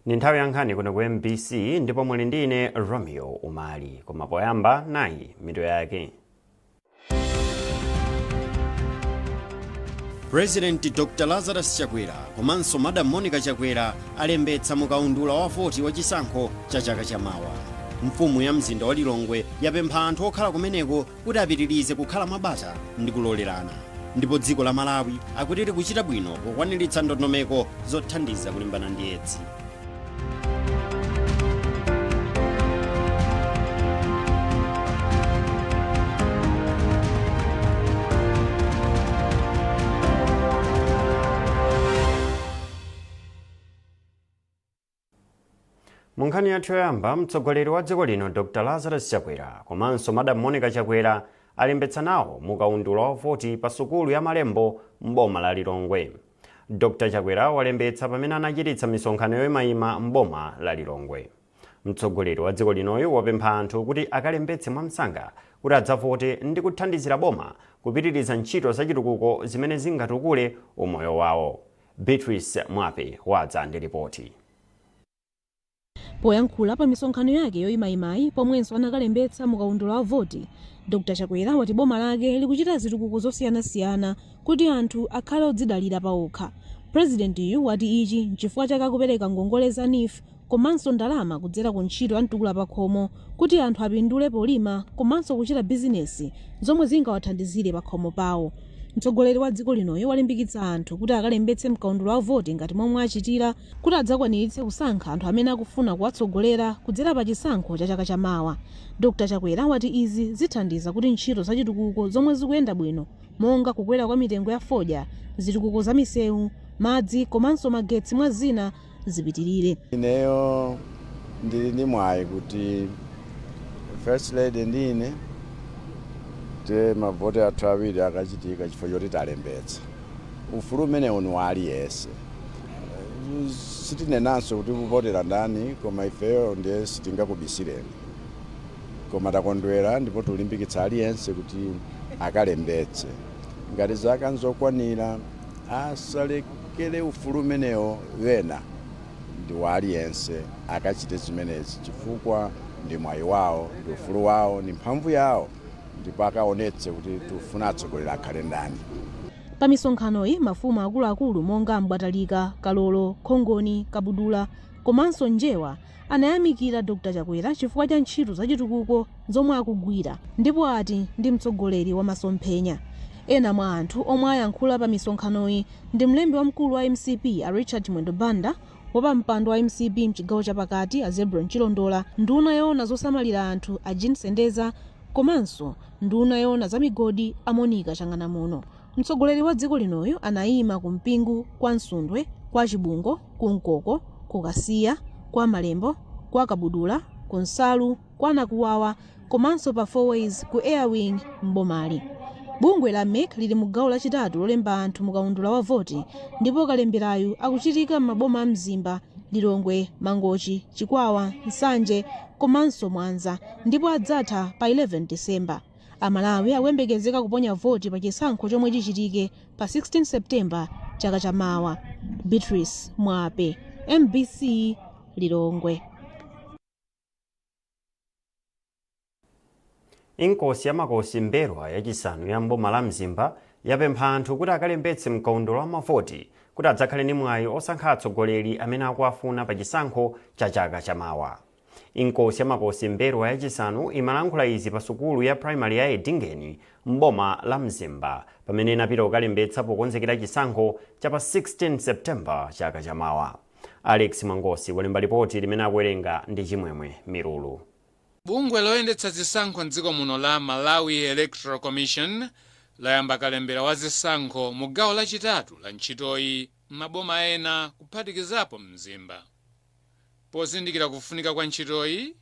Ndi nthawi ya nkhani kuno ku MBC ndipo muli ndi ine Romeo Umali. Koma poyamba nayi mitu yake. President Dr Lazarus Chakwera komanso Madam Monica Chakwera alembetsa mukaundula wa voti wa chisankho cha chaka chamawa. Mfumu ya mzinda wa Lilongwe yapempha anthu okhala kumeneko kuti apitirize kukhala mwabata ndi kulolerana. Ndipo dziko la Malawi akuti likuchita bwino pokwaniritsa ndondomeko zothandiza kulimbana ndi Edzi. Mu nkhani yathu yoyamba, mtsogoleri wa dziko lino Dr Lazarus Chakwera komanso Madam Monica Chakwera alembetsa nawo mu kaundula wa voti pa sukulu ya Malembo m'boma la Lilongwe. Dr Chakwera walembetsa pamene anachititsa misonkhano yoyimayima m'boma la Lilongwe. Mtsogoleri wa dziko linoyu wapempha anthu kuti akalembetse mwamsanga kuti adzavote ndi kuthandizira boma kupitiriza ntchito zachitukuko zimene zingatukule umoyo wawo. Beatrice Mwape wadza ndi ripoti. Poyankhula pa misonkhano yake yoyimayimayi pomwenso anakalembetsa mu kaundula wa voti, Dr Chakwera wati boma lake likuchita zitukuko zosiyanasiyana kuti anthu akhale odzidalira paokha. Prezidentiyu wati ichi nchifukwa chake akupereka ngongole za NEEF komanso ndalama kudzera ku ntchito ya mtukula pakhomo kuti anthu apindule polima komanso kuchita bizinesi zomwe zingawathandizire pakhomo pawo. Mtsogoleri wa dziko linoyo walimbikitsa anthu kuti akalembetse mkaundula wa voti ngati momwe achitira kuti adzakwaniritse kusankha anthu amene akufuna kuwatsogolera kudzera pa chisankho cha chaka chamawa. Dr Chakwera wati izi zithandiza kuti ntchito zachitukuko zomwe zikuyenda bwino monga kukwera kwa mitengo ya fodya, zitukuko za misewu, madzi komanso magetsi mwa zina zipitirire. Ineyo ndili ndi mwayi kuti First Lady ndi ine te mavoti athu awiri akachitika chifukwa choti talembetsa. Ufulu umenewu ni wa aliyense. Sitinenanso kuti kuvotera ndani, koma ifeyo ndiye sitingakubisireni, koma takondwera ndipo tikulimbikitsa aliyense kuti akalembetse ngati zaka nzokwanira. Asalekere ufulu umenewo wena, ndi wa aliyense akachite zimenezi chifukwa ndi mwayi wawo, ndi ufulu wawo, ndi mphamvu yawo, ndipo akaonetse kuti tifuna atsogoleri akhale ndani. Pa misonkhanoyi, mafumu akuluakulu monga Mbwatalika, Kalolo, Khongoni, Kabudula komanso Njewa anayamikira Dr Chakwera chifukwa cha ntchito zachitukuko zomwe akugwira ndipo ati ndi mtsogoleri wa masomphenya. Ena mwa anthu omwe ayankhula pa misonkhanoyi ndi mlembi wamkulu wa mcp a Richard Chimwendo Banda, wapampando wa mcp mchigawo chapakati a Zebron Chilondola, nduna yoona zosamalira anthu a Jean Sendeza komanso nduna yoona za migodi a Monica Chang'anamuno. Mtsogoleri wa dziko linoyu anayima ku Mpingu, kwa Msundwe, kwa Chibungo, ku Mkoko, ku Kasiya, kwa Malembo, kwa Kabudula, ku Nsalu, kwa Nakuwawa komanso pa Four Ways ku Air Wing m'bomali. Bungwe la MEC lili mu gawo lachitatu lolemba anthu mu kaundula wa voti ndipo kalemberayu akuchitika m'maboma a Mzimba, Lilongwe, Mangochi, Chikwawa, Nsanje komanso Mwanza ndipo adzatha pa 11 December. Amalawi akuyembekezeka kuponya voti pa chisankho chomwe chichitike pa 16 September chaka chamawa. Beatrice Mwape, MBC, Lilongwe. Inkosi ya Makosi M'mbelwa yachisanu ya m'boma la Mzimba yapempha anthu kuti akalembetse mkaundula wa mavoti kuti adzakhale ndi mwayi osankha atsogoleri amene akuwafuna pa chisankho cha chaka chamawa. Inkosi ya Makosi M'mbelwa yachisanu imalankhula izi pa sukulu ya primary ya Edingeni m'boma la Mzimba pamene inapita kukalembetsa pokonzekera chisankho cha pa 16 September chaka chamawa. Alex Mwangosi walemba lipoti limene akuwerenga ndi Chimwemwe Milulu. Bungwe loyendetsa zisankho mdziko muno la Malawi Electoral Commission layamba kalembera wa zisankho mu gawo lachitatu la ntchitoyi m'maboma ena kuphatikizapo Mzimba. Pozindikira kufunika kwa ntchitoyi,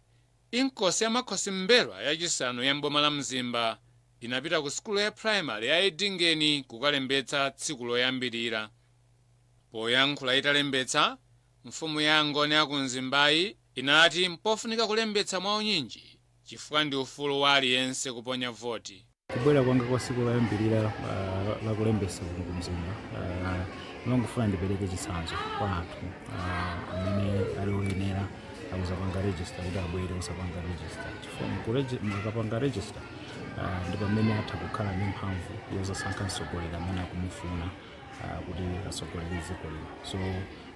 Inkosi ya Makhosi M'mbelwa yachisanu ya m'boma la Mzimba inapita ku sukulu ya primary ya Edingeni kukalembetsa tsiku loyambilira. Poyankhula italembetsa, mfumu ya Angoni aku Mzimbayi inati mpofunika kulembetsa mwaunyinji chifukwa ndi ufulu wa aliyense kuponya voti. Kubwera kwanga kwa tsiku loyambirira la kulembetsa kuno ku Mzimba, Ndimangofuna ndipereke chitsanzo kwa anthu amene ali oyenera akuzapanga register kuti abwere kuzapanga register, chifukwa mukapanga register ndi pamene atha kukhala ndi mphamvu yozasankha mtsogoleri amene akumufuna kuti atsogolere dziko lino. So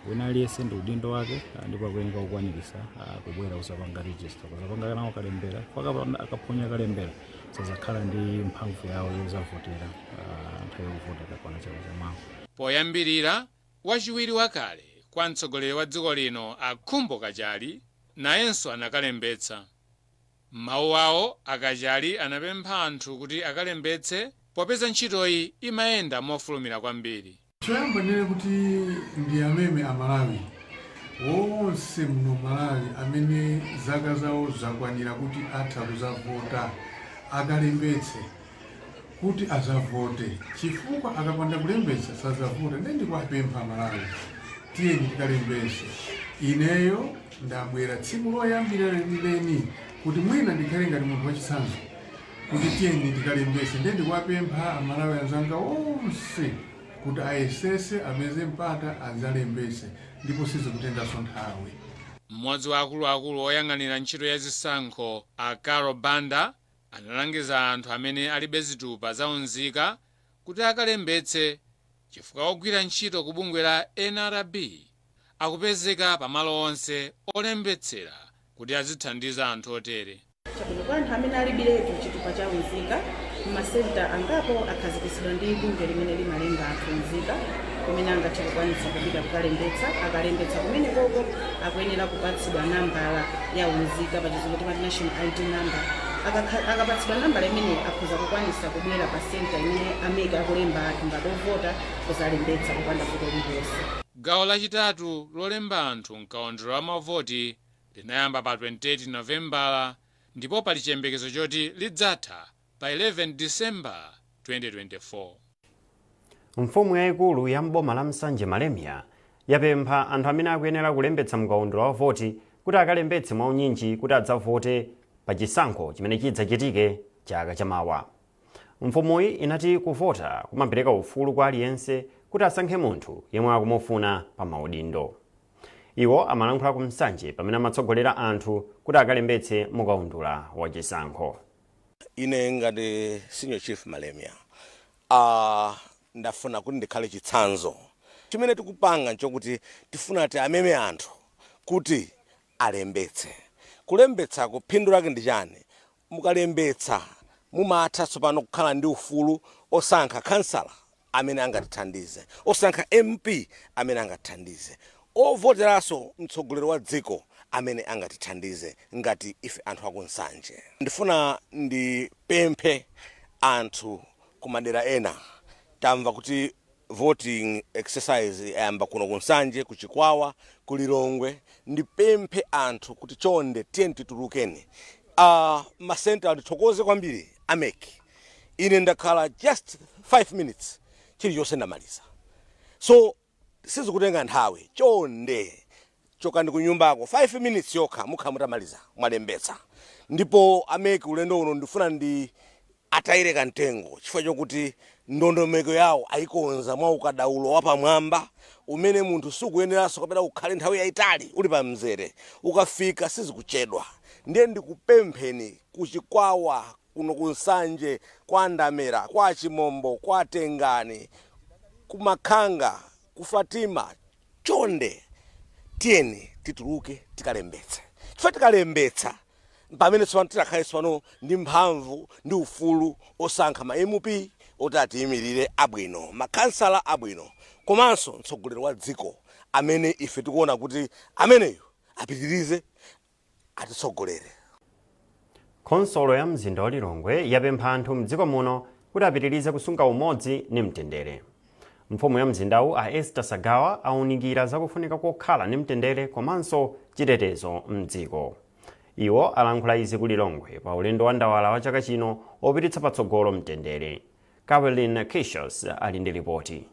wina aliyense ndi udindo wake, ndipo akuyenera kukwanirisa kubwera kuzapanga register, kuzapanga nawo kalembera. Akaphonya kalembera, sazakhala ndi mphamvu yawo yozavotera nthawi yovota kakwana chaka chamawa. Poyambirira, wachiwiri wakale kwa mtsogoleri wa dziko lino a Khumbo Kachali nayenso anakalembetsa. M'mawu awo, a Kachali anapempha anthu kuti akalembetse popeza ntchitoyi imayenda mofulumira kwambiri. Choyamba ndinene kuti ndi ameme Amalawi wonse muno Malawi amene zaka zawo zakwanira kuti atha kuzavota akalembetse kuti azavote, chifukwa akapanda kulembetsa sazavota. Ndiye ndikuwapempha Amalawi, tiyeni tikalembetse. Ineyo ndabwera tsiku loyambira lenileni kuti mwina ndikhale ngati munthu wachitsanzo kuti tiyeni tikalembetse. Ndiye ndikuwapempha Amalawi anzanga onse kuti ayesese apeze mpata adzalembetse, ndipo sizikutenganso nthawi. Mmodzi wa akuluakulu oyang'anira ntchito ya zisankho a Caro Banda analangiza anthu amene alibe zitupa zaunzika kuti akalembetse, chifukwa ogwira ntchito ku bungwe la NRB akupezeka pamalo onse olembetsera kuti azithandiza anthu otere. Chabwino, kwa anthu amene alibiretu chitupa cha unzika, masenta angapo akhazikitsidwa ndi bungwe limene limalemba anthu unzika kumene angathe kukwanitsa kupita kukalembetsa. Akalembetsa kumene koko, akuyenera kupatsidwa nambala ya unzika, pachizungu timati national ID number. Akapatsidwa nambala imeneyi, akhoza kukwanitsa kubwera pa senta imene a MEC akulemba anthu ngati ovota kuzalembetsa popanda vuto lililonse. Gawo lachitatu lolemba anthu mkaundula wa mavoti linayamba pa 28 Novembala ndipo pali chiyembekezo choti lidzatha pa 11 Disemba 2024. Mfumu yayikulu ya mboma la Nsanje Malemia yapempha anthu amene akuyenera kulembetsa mkaundula wa voti kuti akalembetse mwaunyinji kuti adzavote pa chisankho chimene chidzachitike chaka chamawa. Mfumuyi inati kuvota kumapereka ufulu kwa aliyense kuti asankhe munthu yemwe akumufuna pa maudindo. Iwo amalankhula ku Nsanje pamene amatsogolera anthu kuti akalembetse mukaundula wa chisankho. Ine ngati Senior Chief Malemia, ndafuna kuti ndikhale chitsanzo. Chimene tikupanga nchokuti tifuna tiameme anthu kuti alembetse. Kulembetsako phindu lake ndi chani? Mukalembetsa mumatha tsopano kukhala ndi ufulu osankha kansala amene angatithandize, osankha MP amene angatithandize, ovoteranso mtsogoleri wa dziko amene angatithandize ngati ife anthu akuNsanje. Ndifuna ndipemphe anthu kumadera ena. Tamva kuti voting exercise yayamba kuno kuNsanje, kuChikwawa, kuLilongwe. Ndipemphe anthu kuti chonde tiyeni titulukeni. Masenta, ndithokoze kwambiri a MEC. Ine ndakhala just 5 minutes, chilichonse ndamaliza, so sizikutenga nthawi. Chonde chokani kunyumbako, 5 minutes yokha mukhala mutamaliza, mwalembetsa. Ndipo a MEC ulendo uno ndifuna ndi atayire kamtengo chifukwa chokuti ndondomeko yawo ayikonza mwa ukadaulo wapamwamba umene munthu sukuyeneranso kapena ukhale nthawi yayitali uli pa mzere. Ukafika sizikuchedwa. Ndiye ndikupempheni, kuChikwawa kuno, kuNsanje, kwa Ndamera, kwa Chimombo, kwa Tengani, kuMakhanga, ku Fatima, chonde tiyeni tituluke tikalembetse, chifukwa tikalembetsa pamene tsopano tikhale tsopano ndi mphamvu ndi ufulu osankha ma MP oti atiyimirire abwino, makhansala abwino, komanso mtsogoleri wa dziko amene ife tikuona kuti ameneyu apitirize atitsogolere. Khonsolo ya mzinda wa Lilongwe yapempha anthu mdziko muno kuti apitirize kusunga umodzi ndi mtendere. Mfumu ya mzindawu a Esther Sagawa awunikira zakufunika kokhala ndi mtendere komanso chitetezo mdziko. Iwo alankhula izi ku Lilongwe pa ulendo wa ndawala wa chaka chino opititsa patsogolo mtendere. Caroline Kishos ali ndi ripoti.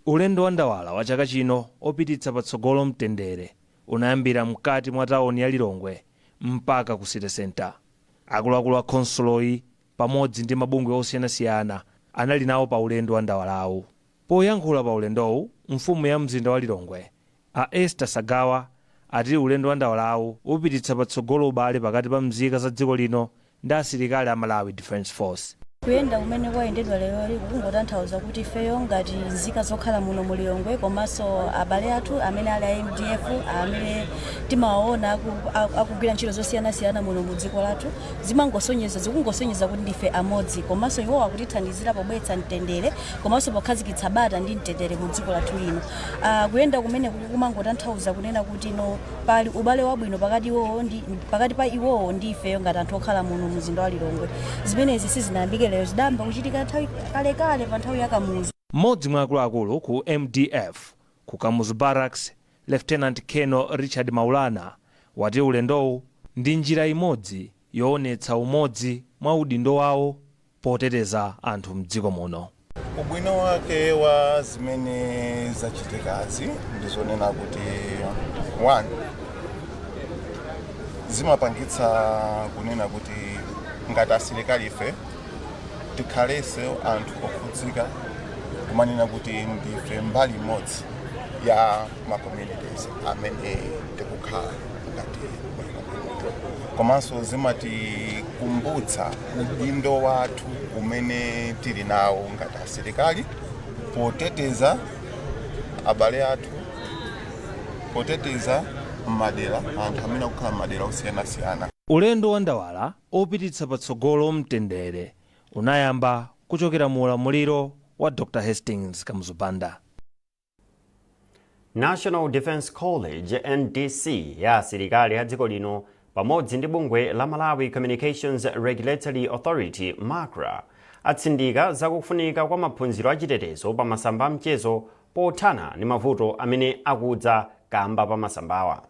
Ulendo wa ndawala wa chaka chino opititsa patsogolo mtendere unayambira mkati mwa tawuni ya Lilongwe mpaka ku City Center. Akuluakulu a khonsoloyi pamodzi ndi mabungwe osiyanasiyana anali nawo pa ulendo wa ndawalawu. Poyankhula pa ulendowu, mfumu ya mzinda wa Lilongwe a Esther Sagawa ati ulendo wa ndawalawu upititsa patsogolo ubale pakati pa mzika za dziko lino ndi asilikali a Malawi Defence Force. Kuyenda kumene kwayendedwa leroli kukungotanthauza kuti ifeyo ngati nzika zokhala muno mu Lilongwe komanso abale athu amene ali a MDF amene timawaona akugwira ntchito zosiyanasiyana muno mu dziko lathu, zimangosonyeza, zikungosonyeza kuti ndife amodzi, komanso iwowo akutithandizira pobweretsa mtendere komanso pokhazikitsa bata ndi mtendere mu dziko lathu lino. Kuyenda kumene kumangotanthauza kunena kuti no, pali ubale wabwino pakati pa iwowo ndi ifeyo ngati anthu okhala muno mzinda wa Lilongwe. Zimenezi sizinayambike lero, zidayamba kuchitika nthawi kalekale pa nthawi ya Kamuzu. Mmodzi mwa akuluakulu ku MDF ku Kamuzu Barracks, Lieutenant Colonel Richard Maulana, wati ulendowu ndi njira imodzi yoonetsa umodzi mwa udindo wawo poteteza anthu mdziko muno. Ubwino wake wa zimene zachitikazi ndizonena kuti, one, zimapangitsa kunena kuti ngati asilikali ife tikhalenso anthu okhudzika kumanena kuti ndife mbali imodzi ya ma communities amene tikukhala ngati community, komanso zimatikumbutsa udindo wathu umene tili nawo ngati asilikali poteteza abale athu, poteteza madera, anthu amene akukhala madera osiyanasiyana. Ulendo wa ndawala opititsa patsogolo mtendere unayamba kuchokera mu ulamuliro wa Dr Hastings Kamuzu Banda. National Defence College, NDC, ya asilikali a dziko lino pamodzi ndi bungwe la Malawi Communications Regulatory Authority, MACRA, atsindika zakufunika kwa maphunziro achitetezo pa masamba a mchezo pothana ndi mavuto amene akudza kamba pa masambawa.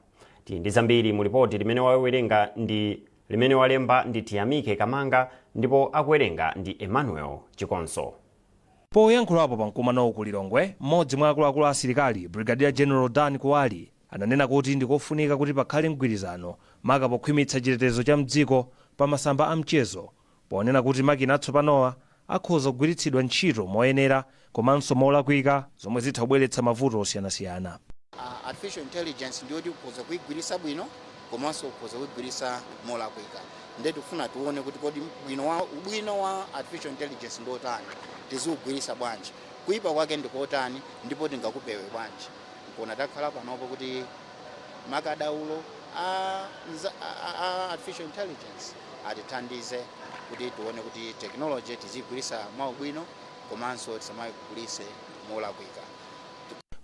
Tili ndi zambiri mu ripoti limene wawerenga ndi limene walemba ndi Tiyamike Kamanga ndipo akuwerenga ndi Emmanuel Chikonso. Poyankhulapo pa mkumanowu ku Lilongwe, mmodzi mwa akuluakulu a asilikali, Brigadier General Dan Kuwali, ananena kuti ndikofunika kuti pakhale mgwirizano maka pokhwimitsa chitetezo cha mdziko pa masamba a mchezo, ponena kuti makina atsopanowa akhoza kugwiritsidwa ntchito moyenera komanso molakwika, zomwe zitha kubweretsa mavuto osiyanasiyana. Artificial intelligence ndiyoti ukhoza kuyigwiritsa bwino komanso ukhoza kuyigwiritsa molakwika. Ndiye tikufuna tione kuti kodi ubwino wa artificial intelligence ndiotani, tiziugwiritsa bwanji, kuyipa kwake ndikotani, ndipo tingakupewe bwanji. Nkona takhala panopo kuti makadaulo a artificial intelligence atithandize kuti tione kuti technology tizigwiritsa mwaubwino komanso tisamayigwiritse molakwika.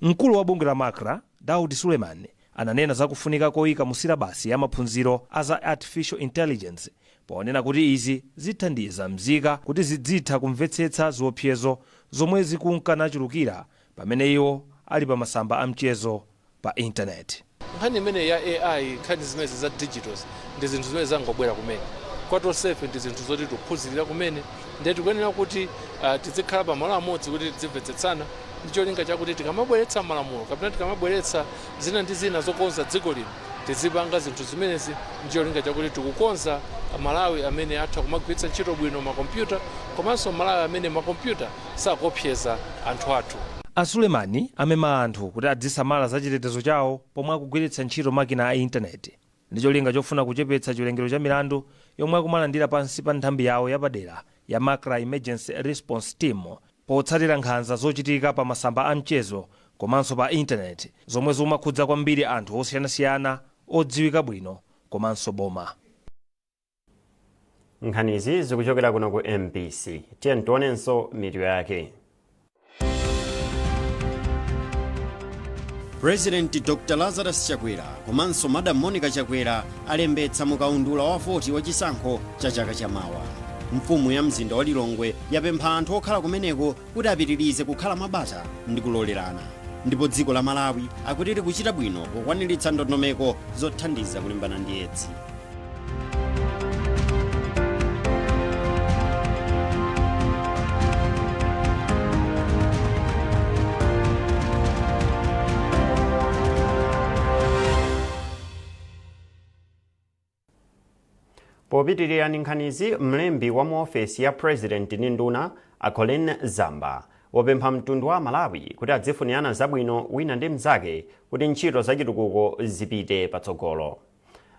Mkulu wa bungwe la MACRA, Daud Suleiman, ananena zakufunika koyika mu silabasi ya maphunziro a za artificial intelligence, ponena kuti izi zithandiza mzika kuti zidzitha kumvetsetsa ziopsezo zomwe zikunkanachulukira pamene iwo ali pa masamba a mchezo pa intaneti. Nkhani imene ya AI, nkhani zimene za digitals, ndi zinthu zimene zangobwera kumene kwa tonsefe, ndi zinthu zoti tikuphunzirira kumene. Ndiye tikuyenera kuti tizikhala pamalo amodzi kuti tizimvetsetsana ndi cholinga chakuti tikamabweretsa malamulo kapena tikamabweretsa zina ndi zina zokonza dziko lino, tizipanga zinthu zimenezi ndi cholinga chakuti tikukonza Malawi amene atha kumagwiritsa ntchito bwino makompyuta komanso Malawi amene makompyuta sakuopseza anthu athu. A Sulemani amema anthu kuti adzisamala za chitetezo chawo pomwe akugwiritsa ntchito makina a intaneti, ndi cholinga chofuna kuchepetsa chiwerengero cha milandu yomwe akumalandira pansi pa nthambi yawo yapadera ya MACRA Emergency Response Team, potsatira nkhanza zochitika pa masamba a mchezo komanso pa intaneti zomwe zimakhudza kwambiri anthu osiyanasiyana odziwika bwino komanso boma. Nkhanizi zikuchokera kuno ku MBC. Tiye tionenso mitu yake. President Dr Lazarus Chakwera komanso Madam Monica Chakwera alembetsa mukaundula wa voti wa chisankho cha chaka chamawa. Mfumu ya mzinda wa Lilongwe yapempha anthu okhala kumeneko kuti apitirize kukhala mwabata ndi kulolerana. Ndipo dziko la Malawi akuti likuchita bwino pokwaniritsa ndondomeko zothandiza kulimbana ndi Edzi. Popitirira ndi nkhanizi, mlembi wa mu ofesi ya President ndi nduna a Colleen Zamba Wapempha mtundu wa Malawi kuti adzifunirana zabwino wina ndi mnzake kuti ntchito zachitukuko zipite patsogolo.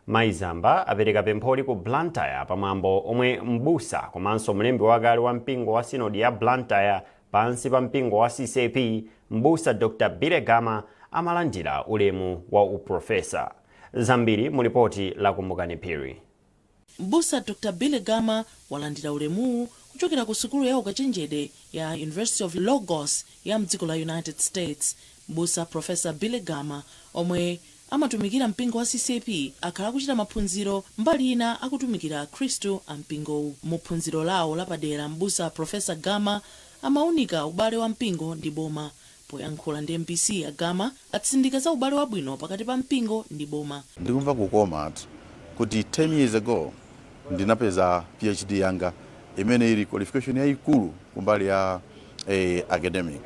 Mayi Zamba apereka pempholi ku Blantyre pamwambo omwe mbusa komanso mlembi wakale wa mpingo wa sinodi ya Blantyre pansi pa mpingo wa CCAP, mbusa Dr Billy Gama, amalandira ulemu wa uprofesa. Zambiri mu lipoti la Kumbukani Phiri. Mbusa Dr Billy Gama walandira ulemuwu kuchokera ku sukulu ya ukachenjede ya University of Logos ya mdziko la United States. Mbusa Professor Billy Gama, omwe amatumikira mpingo wa CCAP, akhala akuchita maphunziro mbali ina akutumikira akhristu a mpingowu. Mu phunziro lawo lapadera, mbusa Professor Gama amaunika ubale wa mpingo ndi boma. Poyankhula ndi MBC, Agama atsindika za ubale wabwino pakati pa mpingo ndi boma. Ndikumva kukoma kuti 10 years ago ndinapeza PhD yanga imene ili qualification yayikulu kumbali ya academic.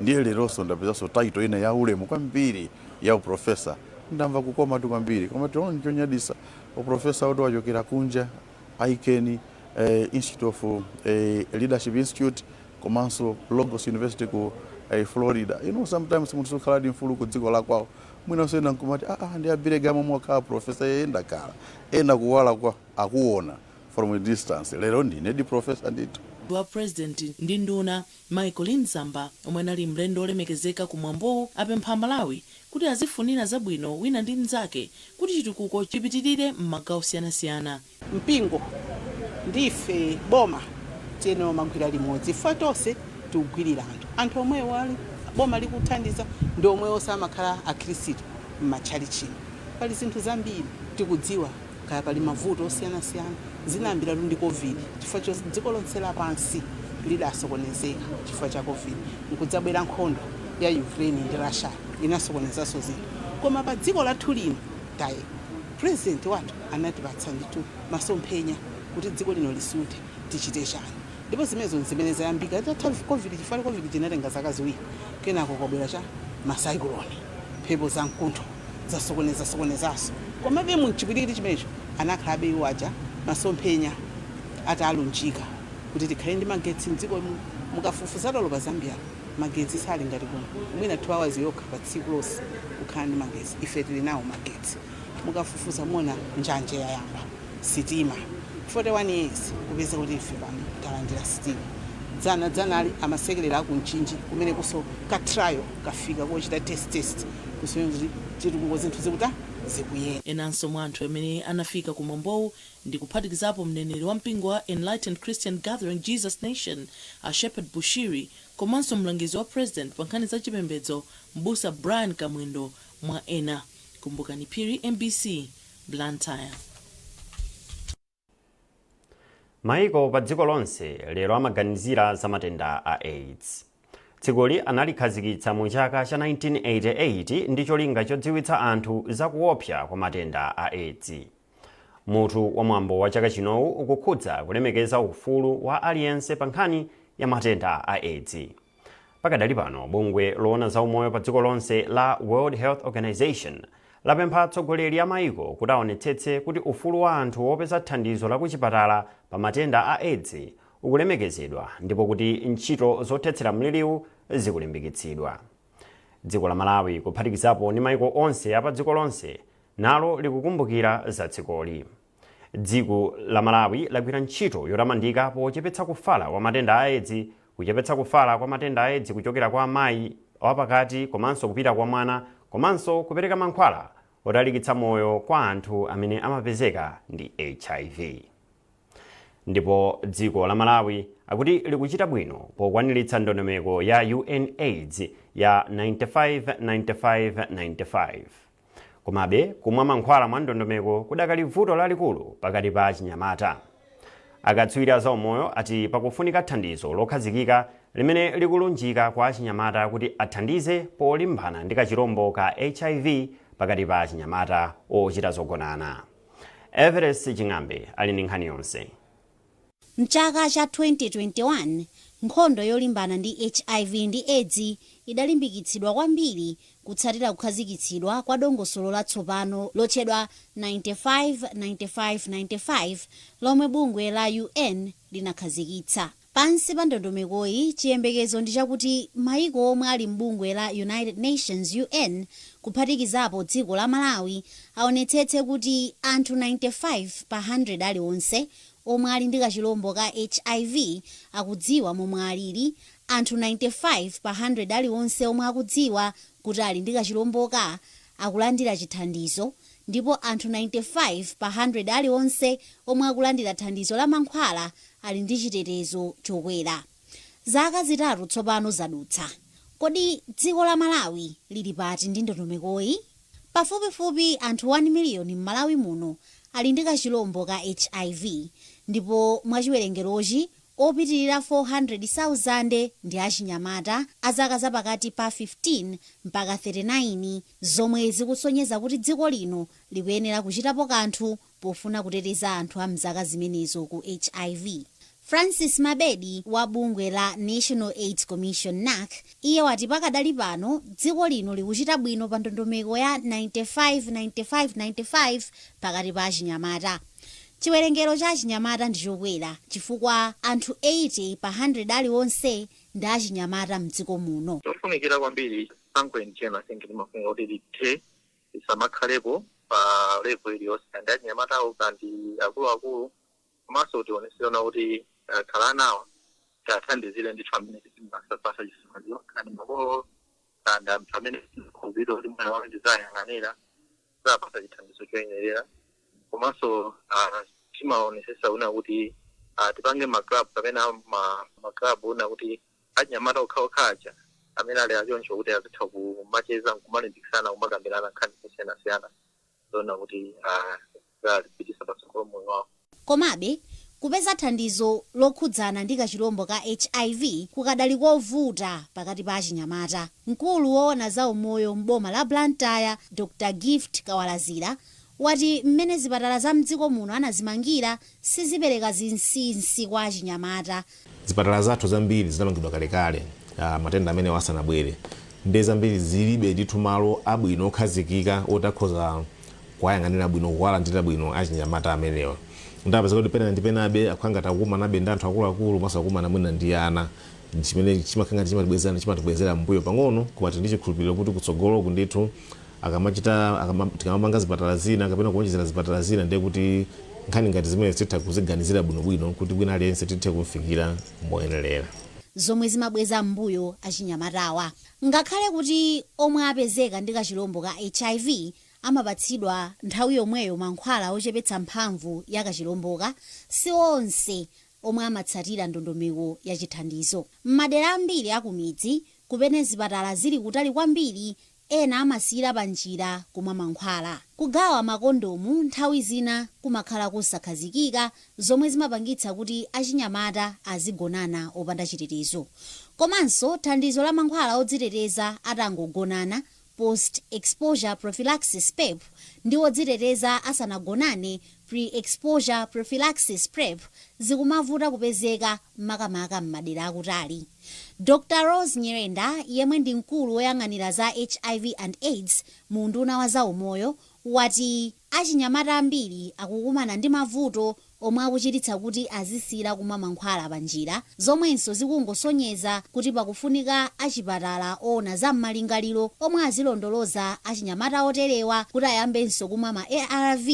Ndiye leronso ndapezanso title ina ya ulemu kwambiri ya uprofesa. Ndamva kukoma tu kwambiri, koma tiona chonyadisa, uprofesa woti wachokera kunja, ICANN Institute of Leadership Institute komanso Logos University ku Florida. Sometimes munthu sukhaladi mfulu ku dziko lakwawo. Mwinanso ena nkumati, "Ah, ah, ndi a Billy Gama mwakhala profesa?" Yeye ndakhala ena kuwala kwa akuona from a distance. Lero ndine di profesa ndithu. Wa President ndi nduna Michael Zamba, omwe anali mlendo olemekezeka kumwambowu, apempha Malawi kuti azifunira zabwino wina ndi mnzake kuti chitukuko chipitirire m'magawo osiyanasiyana. Mpingo ndife boma tiyenera magwira limodzi. Ife tonse tikugwirira anthu omwewo ali boma likuthandiza ndi omwewo samakhala akhristu m'matchalichino. Pali zinthu zambiri tikudziwa, kaya pali mavuto osiyanasiyana, zinayambiratu ndi COVID, chifukwa cho dziko lonse lapansi lidasokonezeka chifukwa cha COVID. Nkudzabwera nkhondo ya Ukraine ndi Russia, inasokonezanso zinthu. Koma pa dziko lathu lino taye President wathu anatipatsa ndithu masomphenya kuti dziko lino lisunthe, tichite chani. Ndipo zimenezo zimene zayambika itatha COVID, chifukwa COVID chinatenga zaka 2. Kenako kwabwera cha ma cyclone, mphepo zamkuntho zasokoneza sokonezanso. Komabe mchipwirikiti chimenecho anakhalabe iwo aja masomphenya atalunjika kuti tikhale ndi magetsi mdziko. Mukafufuza lero pa Zambia, magetsi sali ngati kuno, mwina 2 hours yokha pa tsiku lonse kukhala ndi magetsi. Ife tili nawo magetsi. Mukafufuza muona njanje yayamba, sitima, 41 years kupeza kuti ife pano talandira sitima. Dzana dzanali amasekerera aku Mchinji kumene kuso ka trial kafika kochita test kusonyeza kuti chitukuko, zinthu zikuta zikuyenda. Enanso mwa anthu amene anafika ku mwambowu ndi kuphatikizapo mneneri wa mpingo wa Enlightened Christian Gathering Jesus Nation, a Shepherd Bushiri, komanso mlangizi wa President pa nkhani za chipembedzo, mbusa Brian Kamwendo, mwa ena. Kumbukani Phiri, MBC, Blantyre. Maiko pa dziko lonse lero amaganizira za matenda a AIDS. Tsikuli analikhazikitsa mu chaka cha 1988 ndi cholinga chodziwitsa anthu za kuopsa kwa matenda a AIDS. Mutu wa mwambo wa chaka chinowu ukukhudza kulemekeza ufulu wa aliyense pa nkhani ya matenda a AIDS. Pakadali pano, bungwe loona za umoyo pa dziko lonse la World Health Organization lapempha atsogoleri a maiko kuti aonetsetse kuti ufulu wa anthu wopeza thandizo la kuchipatala pa matenda a AIDS ukulemekezedwa ndipo kuti ntchito zothetsera mliriwu zikulimbikitsidwa. Dziko la Malawi, kuphatikizapo ndi maiko onse apa dziko lonse, nalo likukumbukira za tsikoli. Dziko la Malawi lagwira ntchito yotamandika pochepetsa kufala kwa matenda a AIDS, kuchepetsa kufala kwa matenda a AIDS kuchokera kwa amayi wapakati komanso kupita kwa mwana, komanso kupereka mankhwala otalikitsa moyo kwa anthu amene amapezeka ndi HIV. Ndipo dziko la Malawi akuti likuchita bwino pokwaniritsa ndondomeko ya UNAIDS ya 95 95 95. Komabe, kumwa mankhwala mwa ndondomeko kudakali vuto lalikulu pakati pa achinyamata. Akatswiri a zaumoyo ati pakufunika thandizo lokhazikika limene likulunjika kwa achinyamata kuti athandize polimbana ndi kachirombo ka HIV pakati pa achinyamata ochita zogonana. Everest Ching'ambe ali ndi nkhani yonse. Mchaka cha 2021, nkhondo yolimbana ndi HIV ndi AIDS idalimbikitsidwa kwambiri kutsatira kukhazikitsidwa kwa dongosolo latsopano lotchedwa 95 95 95 lomwe bungwe la UN linakhazikitsa. Pansi pa ndondomekoyi, chiyembekezo ndi chakuti maiko omwe ali m'bungwe la United Nations, UN, kuphatikizapo dziko la Malawi, aonetsetse kuti anthu 95 pa 100 aliwonse omwe ali ndi kachilombo ka HIV akudziwa momwe alili, anthu 95 pa 100 aliwonse omwe akudziwa kuti ali ndi kachilomboka akulandira chithandizo, ndipo anthu 95 pa 100 aliwonse omwe akulandira thandizo la mankhwala ali ndi chitetezo chokwera. Zaka 3 tsopano zadutsa. Kodi dziko la Malawi lili pati ndi ndondomekoyi? Pafupifupi anthu 1 miliyoni m'Malawi muno ali ndi kachilombo ka HIV, ndipo mwachiwerengerochi opitirira 400,000 ndi achinyamata a zaka zapakati pa 15 mpaka 39, zomwe zikusonyeza kuti dziko lino likuyenera kuchitapo kanthu pofuna kuteteza anthu a mzaka zimenezo ku HIV. Francis Mabedi wa bungwe la National AIDS Commission, NAC, iye wati pakadali pano dziko lino likuchita bwino pa ndondomeko ya 95 95 95 pakati pa achinyamata. Chiwerengero cha achinyamata ndi chokwera chifukwa anthu 80 pa 100 aliwonse ndi achinyamata mdziko muno. Chofunikira kwambiri, tsankho in general, I think limafunika kuti lithe, lisamakhalepo pa level iliyonse, kandi achinyamatawo kandi akuluakulu. Komanso tioneserana kuti khala anawa tiathandizire ndithu amene timasapasa chisamaliro, kandi makolo kandi anthu amene khulupirira kuti mwana wawo ndizayang'anira, zapasa chithandizo choyenerera. Komanso timaonesesa una kuti tipange ma club kapena ma club una kuti achinyamata okhaokha aja amene ali achoncho kuti azitha kumacheza, nkumalimbikisana, kumakambirana nkhani zosiyanasiyana zoona kuti zalipitisa patsogolo moyo wawo. Komabe kupeza thandizo lokhudzana ndi kachilombo ka HIV kukadali kovuta pakati pa achinyamata. Mkulu woona za umoyo m'boma la Blantyre, Dr Gift Kawalazira, wati mmene zipatala za mdziko muno anazimangira sizipereka zinsinsi kwa achinyamata. Zipatala zathu zambiri zinamangidwa kalekale, matenda amene asanabwere, ndi zambiri zilibe ndithu malo abwino okhazikika oti akhoza kuwayang'anira bwino, kuwalandira bwino achinyamata amenewa. Ndapeza kuti pena ndi penabe akukhala ngati akukumanabe ndi anthu akuluakulu, komanso akukumana mwina ndi ana, chimene chimakhala ngati chimatibwezera mbuyo pang'ono. Koma tili ndi chikhulupiriro kuti kutsogoloku ndithu akamachita tikamamanga zipatala zina kapena kuonjezera zipatala zina, ndiye kuti nkhani ngati zimene titha kuziganizira bwinobwino kuti wina aliyense tithe kumfikira moyenerera. Zomwe zimabweza m'mbuyo achinyamatawa. Ngakhale kuti omwe apezeka ndi kachilombo ka HIV amapatsidwa nthawi yomweyo mankhwala ochepetsa mphamvu ya kachilomboka, si onse omwe amatsatira ndondomeko ya chithandizo. M'madera ambiri akumidzi kumene zipatala zili kutali kwambiri, ena amasiyira pa njira kumwa mankhwala. Kugawa makondomu nthawi zina kumakhala kosakhazikika, zomwe zimapangitsa kuti achinyamata azigonana opanda chitetezo. Komanso thandizo la mankhwala odziteteza atangogonana, post exposure prophylaxis, PEP, ndi odziteteza asanagonane, pre exposure prophylaxis, PrEP, zikumavuta kupezeka, makamaka m'madera akutali. Dr Rose Nyirenda, yemwe ndi mkulu woyang'anira za HIV and AIDS mu unduna wa zaumoyo, wati achinyamata ambiri akukumana ndi mavuto omwe akuchititsa kuti azisiyira kumwa mankhwala pa njira, zomwenso zikungosonyeza kuti pakufunika achipatala oona za m'malingaliro omwe azilondoloza achinyamata oterewa kuti ayambenso kumwa ma ARV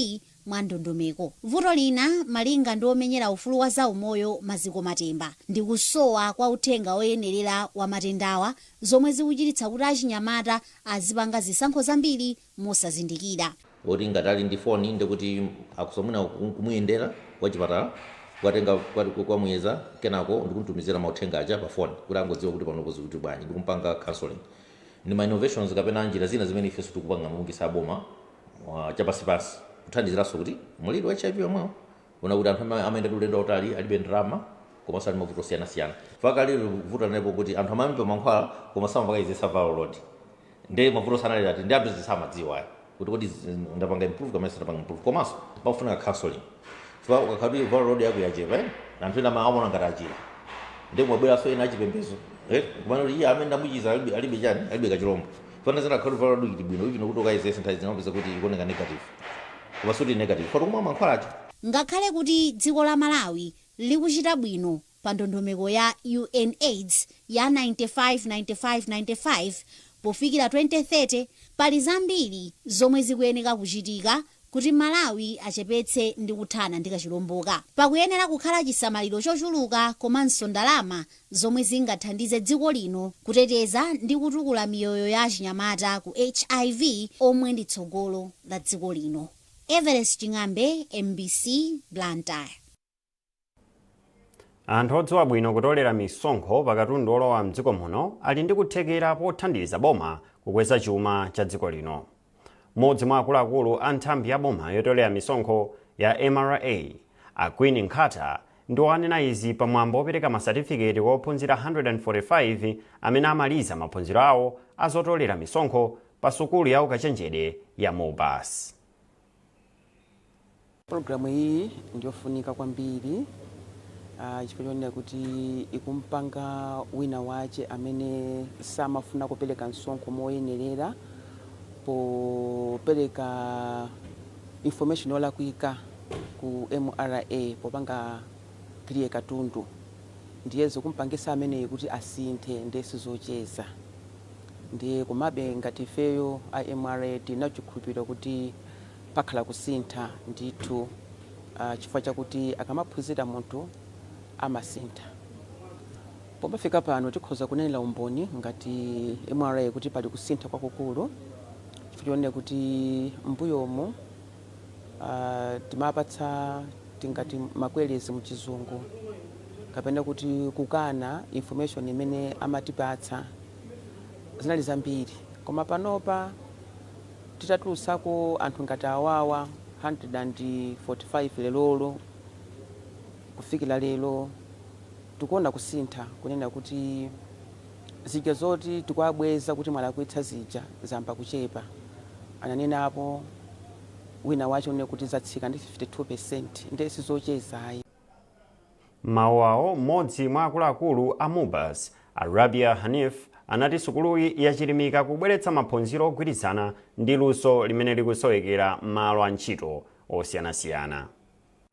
mwa ndondomeko. Vuto lina, malinga ndi omenyera ufulu wa zaumoyo Maziko Matemba, ndi kusowa kwa uthenga oyenerera wa matendawa, zomwe zikuchititsa kuti achinyamata azipanga zisankho zambiri mosazindikira. Woti ngati ali ndi foni, ndikuti akusamuna kumuyendera kwa chipatala, kukatenga kukamuyeza, kenako ndikumtumizira mauthenga aja pa foni kuti angodziwa kuti panopo zikuti bwanji, ndikumpanga counseling. Ndi ma innovations kapena njira zina zimene ifenso tikupanga mabungwe aboma chapansipansi kuthandiziranso kuti mliri wa HIV omwewo una kuti anthu amayenda ulendo wautali, alibe ndalama, komanso ali mavuto osiyanasiyana. Fakali vuto linepo kuti anthu amayamba mankhwala koma samapakayizesa viral load, ndi mavuto sanali ati ndi anthu zisamadziwa aya kuti kodi ndapanga improve kapena sindapanga improve. Komanso pakufunika counseling, chifukwa ukakhala kuti viral load yako yachepa, anthu ena amaona ngati achira, ndi kumabweranso ena achipembedzo, kumana kuti iye amene ndamuchiza alibe chani, alibe kachilombo. Fana zina akhala viral load ili bwino, even kuti ukayezese nthawi zina umapeza kuti ikuoneka negative, koma suti negative foti kumwa mankhwala aja. Ngakhale kuti dziko la Malawi likuchita bwino Pa ndondomeko ya UNAIDS ya 95 95 95 pofikira 2030, pali zambiri zomwe zikuyeneka kuchitika kuti Malawi achepetse ndi kuthana ndi kachilomboka. Pakuyenera kukhala chisamaliro chochuluka komanso ndalama zomwe zingathandize dziko lino kuteteza ndi kutukula miyoyo ya achinyamata ku HIV, omwe ndi tsogolo la dziko lino. Everest Ching'ambe, MBC, Blantyre. Anthu odziwa bwino kutolera misonkho pakatundu olowa mdziko muno ali ndi kuthekera pothandiza boma kukweza chuma cha dziko lino. Mmodzi mwa akuluakulu a nthambi ya boma yotolera misonkho ya MRA, a Queen Nkhata, ndiwo anena izi pamwambo opereka masatifiketi kwa ophunzira 145 amene amaliza maphunziro awo azotolera misonkho pa sukulu ya ukachenjede ya MUBAS. Pologalamu iyi ndiyofunika kwambiri chifukwa chonena kuti ikumpanga wina wache amene samafuna kupereka msonkho moyenerera popereka information yolakwika ku MRA popanga clear katundu, ndiye zikumpangisa ameneyi kuti asinthe. Ndiye sizocheza. Ndiye komabe ngati ifeyo a MRA tinacho chikhulupiriro kuti pakhala kusintha ndithu, chifukwa chakuti akamaphunzira munthu amasintha. Pomafika pano tikhoza kunenera umboni ngati MRA kuti pali kusintha kwakukulu, chifukwa chonena kuti mbuyomu timapatsa tingati ma queries muchizungu kapena kuti kukana information imene amatipatsa zinali zambiri, koma panopa titatulutsako anthu ngati awawa 145 lelolo, kufikira lero tikuona kusintha, kunena kuti zija zoti tikuabweza kuti mwalakwitsa zija zamba kuchepa. Ananenapo wina wacho une kuti zatsika ndi 52%, ndiye sizochezayi. Mawu awo, mmodzi mwa akuluakulu a MUBAS, Arabia Hanif, anati sukuluyi yachilimika kubweretsa maphunziro ogwirizana ndi luso limene likusowekera malo a ntchito osiyanasiyana.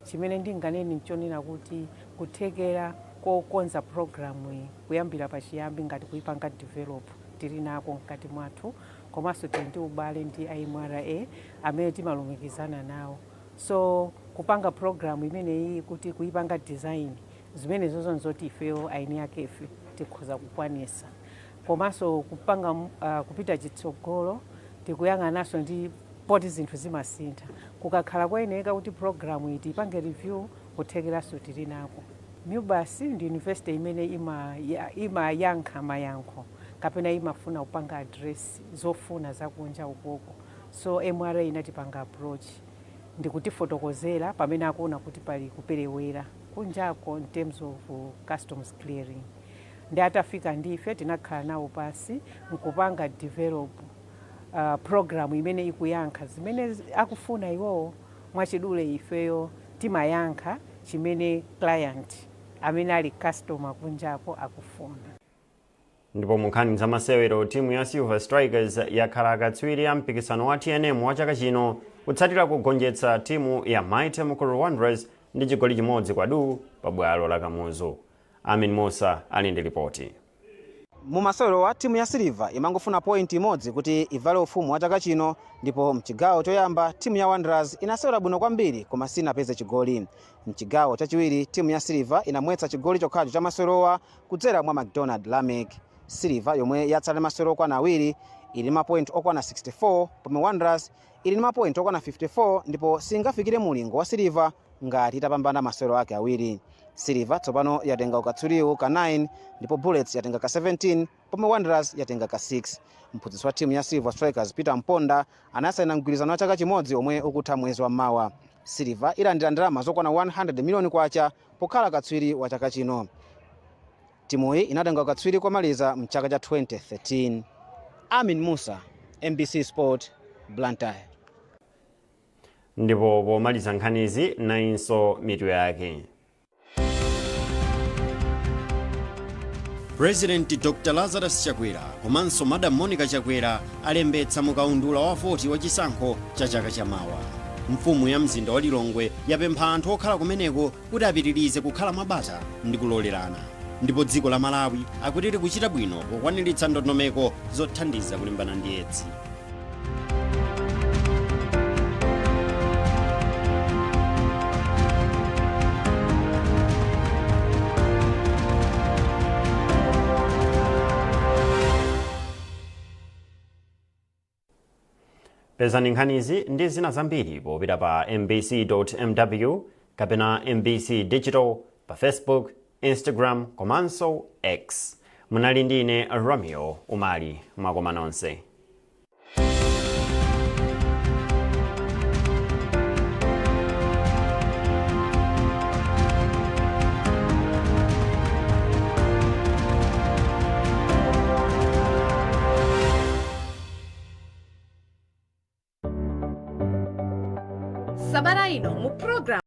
Chimene ndinganene nchonena kuti kuthekera kokonza programu iyi kuyambira pachiyambi ngati kuipanga develop tili nako mkati mwathu, komanso tili ndi ubale ndi MRA amene timalumikizana nawo, so kupanga programu imeneyi kuti kuipanga design, zimene zozo nzoti ifeyo aini akefe tikhoza kukwanisa. Komanso kupanga kupita chitsogolo tikuyang'ananso ndi poti zinthu zimasintha, kukakhala koyenera kuti programu iyi tiyipange review, kuthekeranso tili nako. MUBAS ndi university imene imayankha mayankho kapena imafuna kupanga address zofuna zakunja ukoko, so MRA inatipanga approach ndikutifotokozera pamene akuona kuti pali kuperewera kunjako in terms of customs clearing. Ndi atafika ndife tinakhala nawo pasi nkupanga develop program imene ikuyankha zimene akufuna iwowo. Mwachidule, ifeyo timayankha chimene client amene ali customer kunjako akufuna. Ndipo mu nkhani za masewero, timu ya Silver Strikers yakhala akatswiri a mpikisano wa TNM wa chaka chino kutsatira kugonjetsa timu ya Mighty Mukuru Wanderers ndi chigoli 1-0 pa bwalo la Kamuzu. Amin Musa ali ndi ripoti. Mumasewerowa, timu ya Silver imangofuna point imodzi kuti ivale ufumu wa chaka chino, ndipo mchigawo choyamba timu ya Wanderers inasewera bwino kwambiri koma sinapeze chigoli. Mchigawo chachiwiri timu ya Silver inamwetsa chigoli chokhacho cha masewerowa kudzera mwa McDonald Lamek. Silver, yomwe yatsala masewero okwana awiri, ili ndi mapoint okwana 64, pomwe Wanderers ili ndi mapoint okwana 54 ndipo singafikire mulingo wa Silver ngati itapambana masewero ake awiri. Silver tsopano yatenga ukatswiriwu ka 9, ndipo Bullets yatenga ka 17, pomwe Wanderers yatenga ka 6. Mphunzitsi wa timu ya Silver Strikers, Peter Mponda, anasayina mgwirizano wa chaka chimodzi omwe ukutha mwezi wa mawa. Silver ilandira ndalama zokwana 100 miliyoni kwacha pokhala katswiri wa chaka chino. Timuyi inatenga ukatswiri komaliza mchaka cha 2013. Amin Musa, MBC Sport, Blantyre. Ndipo pomaliza nkhanizi, nayinso mitu yake. President Dr Lazarus Chakwera komanso Madam Monica Chakwera alembetsa mukaundula wa voti wa chisankho cha chaka chamawa. Mfumu ya mzinda wa Lilongwe yapempha anthu okhala kumeneko kuti apitirize kukhala mwabata ndi kulolerana. Ndipo dziko la Malawi akuti likuchita bwino pokwaniritsa ndondomeko zothandiza kulimbana ndi Edzi. Pezani nkhanizi ndi zina zambiri popita pa mbc.mw kapena MBC Digital pa Facebook, Instagram komanso X. Munali ndi ine Romeo Umali. Mwakoma nonse. Sabata ino mu program